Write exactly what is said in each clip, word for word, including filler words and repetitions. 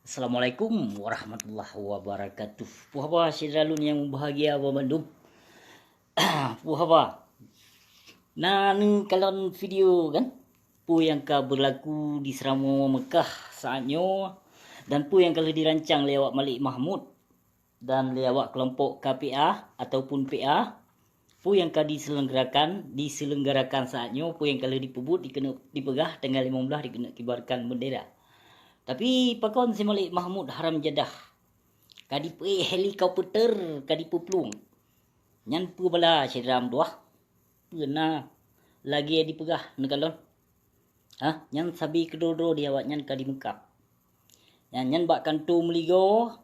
Assalamualaikum warahmatullahi wabarakatuh. Puhaba syedara lôn nyang mubahgia bandum. Puhaba. Na neukalon video kan? Peue nyang ka beurlaku di Seuramoe Meukah saat nyoe dan peue nyang ka lheueh dirancang lé awak Malik Mahmud dan lé awak keulompok K P A ataupun P A, peue nyang ka diselenggarakan, diselenggarakan saat nyoe, peue nyang ka lheueh dipeubuet, dikeuneuk dipeugah, tanggai limong blaih dikeuneuk kibarkan bendera. Tapi pakon si Malik Mahmud haram jadah ka dipeuék helikopter, ka dipeuplueng. Nyan peue bala syedara meutuwah? Peue na lagée dipeugah neukalon? Hah? Nyan sabe keudroe-droe di awaknyan ka dimeukab. Nyan, nyan bak kantô meuligoe,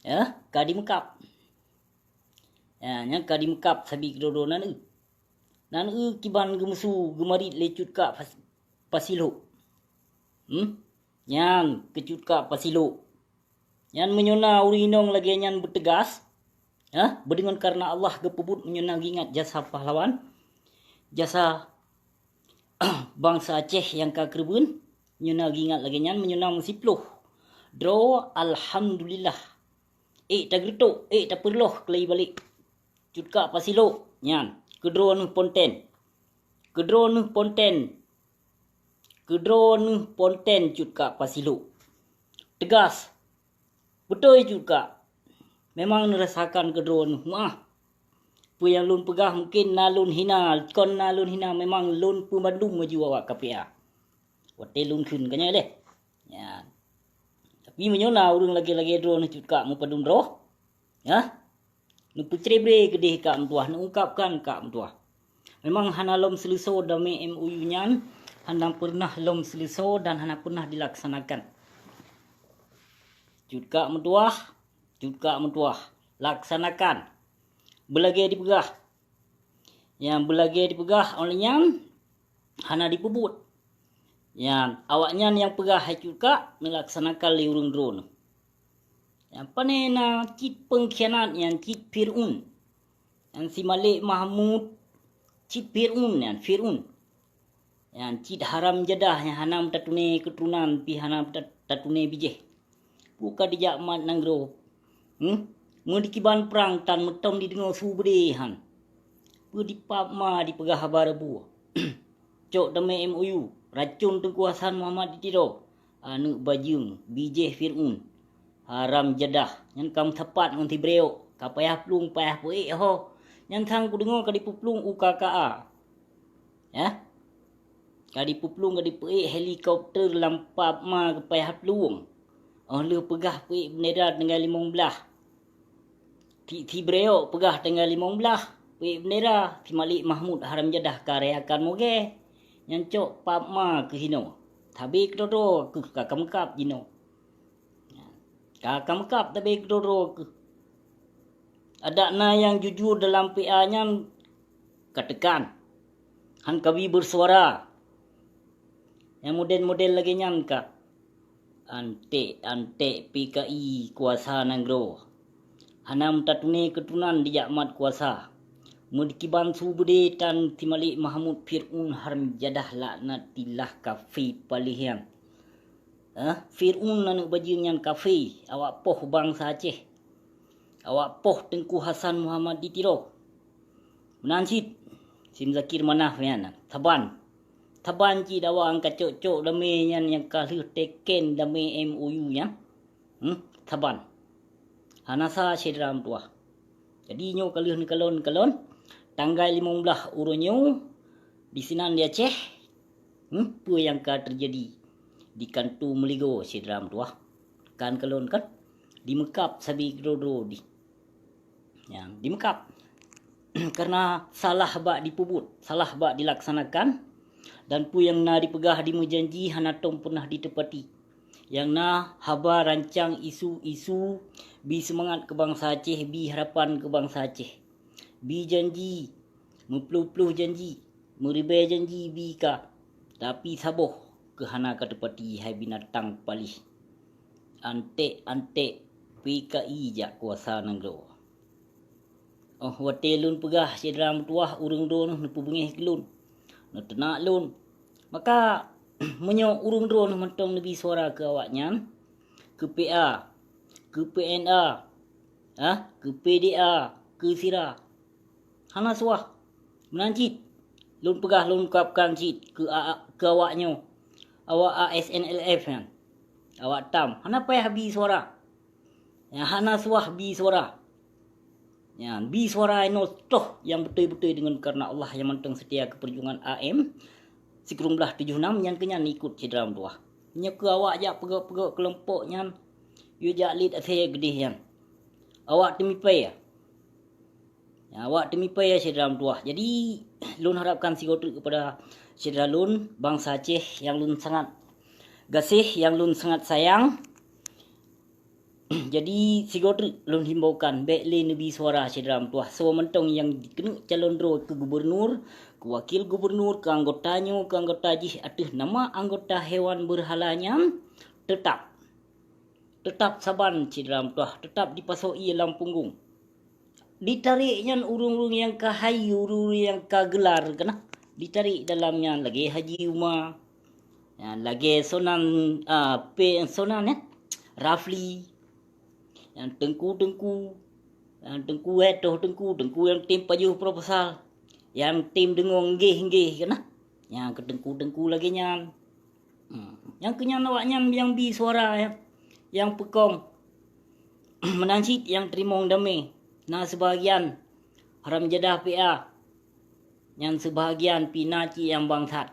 eh, ka dimeukab. Ya, nyan ka dimeukab sabe keudroe-droe nan eu. Nan eu kiban geumeusu geumarit lé Cut Kak Pas-, Pasilok. Hmm? Nyan keu Cut Kak Pasilok. Nyan meunyoe na ureuëng inong lagée nyan beuteugas, ha? Beudeungon kareuna Allah geupeubuet meunyoe na geuingat jasa pahlawan, jasa bansa Aceh nyang ka keureubeuen, meunyoe na geuingat lagée nyan, meunyoe na meusiploh droe, alhamdulillah. Ék tageureutok, ék tapeureuloh keulai balek. Cut Kak Pasilok nyan, keudroe neuh ponten. Keudroe neuh ponten. Keudroe neuh ponten Cut Kak Pasilok. Teugas. Beutôi Cut Kak. Memang neurasakan keudroe neuh meuah. Peue nyang lôn peugah mungken na lôn hina, kon na lôn hina, memang lôn peubandum laju awak K P A. Watée lôn kheun ka nyan lé. Nyan. Tapi meunyoe na ureuëng lagée-lagée droe neuh Cut Kak meupadum droe, ya, neupeucrebre keudeh Kak meutuwah, neuungkapkan Kak meutuwah. Memang hana lom seuleusoe damé M O U nyan, hana peureunah lom seuleusoe dan hana peureunah dilaksanakan. Cut Kak meutuwah, Cut Kak meutuwah, laksanakan. Beulagée dipeugah. Nyang beulagée dipeugah óh lheueh nyan hana jipeubuet. Nyan, awaknyan nyang peugah hai Cut Kak neulaksanakan lé ureuëng droe. Nyang pane na cit peungkhianat nyan cit Fir'aun. Nyang si Malik Mahmud cit Fir'aun nyan, Fir'aun. Nyan cit haram jadah nyang hana meutatuné keuturonan pih hana ta-, tatuné bijéh. Peue ka dijak mat nanggroe? Hmm? Meudeukiban prang tan meutom dideungoe su beudé han. Peue dipap ma dipeugah haba reubue? Cok damé M O U, racon Teungku Hasan Muhammad di Tiro, aneuëk bajeueng, bijéh Fir'aun, haram jadah, nyan ka meusapat ngon si Breok, ka payah plueng payah peuék ho, nyan sang kudeungoe ka dipeuplueng u K K A. Ya? Ka dipeuplueng ka dipeuék helikopter lam pap ma geupayah plueng. Óh lheueh peugah peuék bendera tanggai limong blaih. Ti-, si Breok peugah tanggai limong blaih, peuék bendera, si Malik Mahmud haram jadah ka rayakan mogée. Nyan cok pap ma keuhinoe. Sabe keudroe-droe keuh ka kameukab jinoe. Ka, ka meukab tabe keudroe-droe keuh. Adak na nyang jujur dalam P A nyan ka teukan. Han kabi beusuara. Nyang model-model lagée nyan ka. Anték-anték P K I kuasa nanggroe. Hana meutatuné keuturonan dijak mat kuasa. Meudeukiban su beudé tan si Malik Mahmud Fir'aun haram jadah laknatillah kafé paléh nyan. Eh, Fir'aun aneuëk bajeueng nyan kafé, awak poh bansa Aceh. Awak poh Teungku Hasan Muhammad di Tiro. Meunan cit, si Muzakir Manaf nyan, saban. Saban cit awak nyang ka cok-cok damé nyan nyang ka lheueh teken damé M O U nyan. Hmm, saban. Hana sa syedara meutuwah. Jadi nyoe ka lheueh neukalon-kalon, tanggai limong blaih uroe nyoe, disinan di Aceh, hmm, peue nyang ka teujadi di kantô meuligoe syedara meutuwah? Kan kalon kan? Dimeukab sabe keudroe-droe di. Ya, dimeukab. Karena salah bak dipeubuet, salah bak dilaksanakan, dan peue nyang na dipeugah dimeujanji hana tom peureunah diteupati. Nyang na haba rancang isu-isu, bi seumangat keu bansa Aceh, bi harapan keu bansa Aceh. Bi janji, meuploh-ploh janji, meuribée janji bi ka, tapi saboh keuh hana ka teupati hai binatang paléh. Anték-anték P K I jak kuasa nanggroe. Óh watée lôn peugah syedara meutuwah ureuëng droeneuh neupeubeungéh keu lôn, neuteunak lôn. Maka, meunyoe ureuëng droeneuh mantong neubi suara keu awaknyan, keu P A, keu P N A, ha, keu P D A, keu sira. Hana suah. Meunan cit, lôn peugah lôn ungkapkan cit keu a-, keu awak nyoe, awak A S N L F nyan, awak tam, hana payah bi suara. Nyang hana suah bi suara. Nyan, bi suara inoe toh nyang beutôi-beutôi deungon kareuna Allah nyang mantong seutia keu peujuangan A M sikureueng blaih tujoh nam, nyan keuh nyan ikot syedara meutuwah. Nyoe keuh awak jak peugöt-peugöt keulompok nyan, yue jak liet asèe geudeh nyan. Awak teumipèe. Ya, awak teumipèe ya syedara meutuwah. Jadi, lôn harapkan sigoe treuk keupada syedara lôn, bansa Aceh nyang lôn sangat gaséh, nyang lôn sangat sayang. Jadi, sigoe treuk lôn himbaukan, bèk lé neubi suara syedara meutuwah. Soe mantong nyang jikeuneuk calon droe keu gubernur, keu wakil gubernur, keu anggota nyoe, keu anggota jih ateueh nama anggota hewan beurhala nyan, teutap, teutap saban syedara meutuwah, teutap dipasoe ié lam punggong. Ditarek nyan ureuëng-ureuëng nyang ka hayeue, ureuëng-ureuëng nyang ka geular keunan. Ditarek dalam nyan lagèe Haji Uma, nyan lagèe Sonan, ah, pe-, Sonan, eh, Rafli, nyang teungku-teungku, nyang teungku, eh, toh teungku, teungku nyang tem pajoh proposal, nyang tem deungoe nggeh-nggeh keunan. Nyang keu teungku-teungku lagèe nyan. Hmm. Nyang keu nyan awaknyan nyang bi suara, ya, nyang peukong. Meunan cit nyang teurimong damé, na seubahagian haram jadah P A, nyang seubahagian pih na cit nyang bangsat.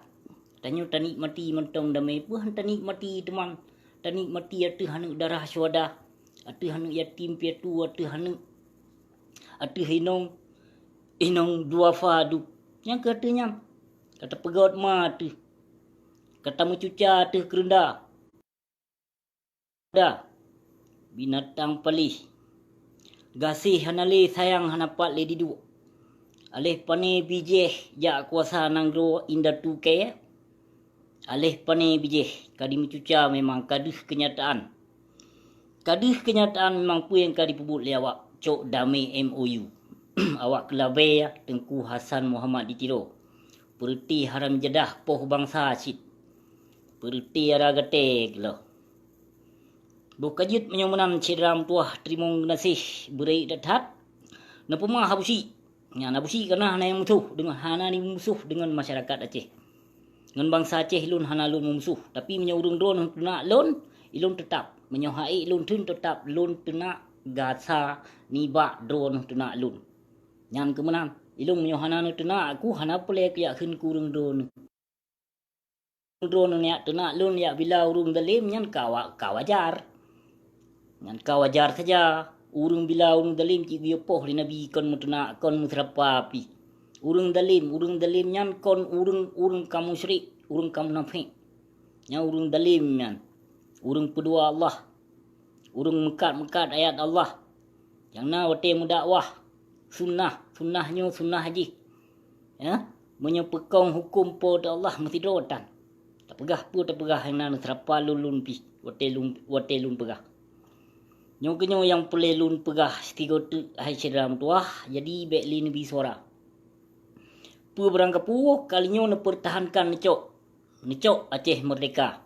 Tanyoe tanikmati mantong damé, peue han tanikmati teuma, tanikmati ateueh aneuk darah syuhada, ateueh aneuk yatim piatu, ateueh aneuk, ateueh inong, inong duafa dub. Nyang keu ateueh nyan, ka tapeugöt ma ateueh, ka tameucuca ateueh keureunda. Da, binatang paléh. Gaséh hana lé, sayang hana pat lé diduek. Aléh pané bijéh jak kuasa nanggroe indatu kèe. Aléh pané bijéh ka dimeucuca, memang ka deuh keunyataan. Ka deuh keunyataan memang peue nyang ka jipeubuet lé awak cok damé M O U. Awak keulabée Teungku Hasan Muhammad di Tiro. Peureuté haram jadah poh bansa cit. Peureuté ara gaté geuloh. Boh ka jeuet meunyoe meunan syedara meutuwah teurimong geunaséh beureuek that-that. Neupeumeu'ah Abusyik. Nyan Abusyik kana hana nyang musoh deungon, hana ni musoh deungon masyarakat Aceh, ngon bansa Aceh. Lôn hana lôn meumusoh, tapi meunyoe ureuëng droeneuh teunak lôn, ilôn teutap. Meunyoe ha'ék lôn theun teutap lôn teunak gasa nibak droeneuh teunak lôn. Nyan keuh meunan, ilôn meunyoe hana neuteunak aku, hana peureulée kujak kheun keu ureuëng droeneuh. Droeneuh neujak teunak lôn jak bila ureuëng dalém nyan ka wa-, ka wajar. Nyan ka wajar saja. Ureuëng bila ureuëng dalém cit geuyue poh lé Nabi kon meuteunak, kon meuseurapa pih. Ureuëng dalém, ureuëng dalém nyan kon ureuëng, ureuëng ka musyrik, ureuëng ka munafék. Nyan ureuëng dalém nyan. Ureuëng peudua Allah. Ureuëng meukat-meukat ayat Allah. Nyang na watée meudakwah, sunnah, sunnah nyoe sunnah jih. Ya, meunyoe peukong huköm Po teu Allah meusidroe tan. Tapeugah peue tapeugah nyang na neuseurapa lôn, lôn pih watée lôn, watée lôn peugah. Nyoe keuh nyoe nyang peureulée lôn peugah sigoe teuk hai syedara meutuwah, jadi bèk lé neubi suara. Peue barang kapeue, kali nyoe neupeurtahankan neucok, neucok Aceh meurdeka.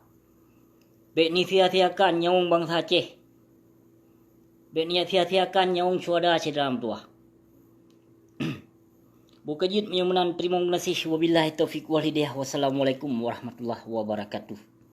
Bèk nisia-siakan nyawöng bansa Aceh. Bèk nisia-siakan nyawöng syuhada syedara meutuwah. Boh ka jeuet meunyoe meunan, teurimong geunaséh. Wabillahi taufiq wal hidayah. Wassalamualaikum warahmatullahi wabarakatuh.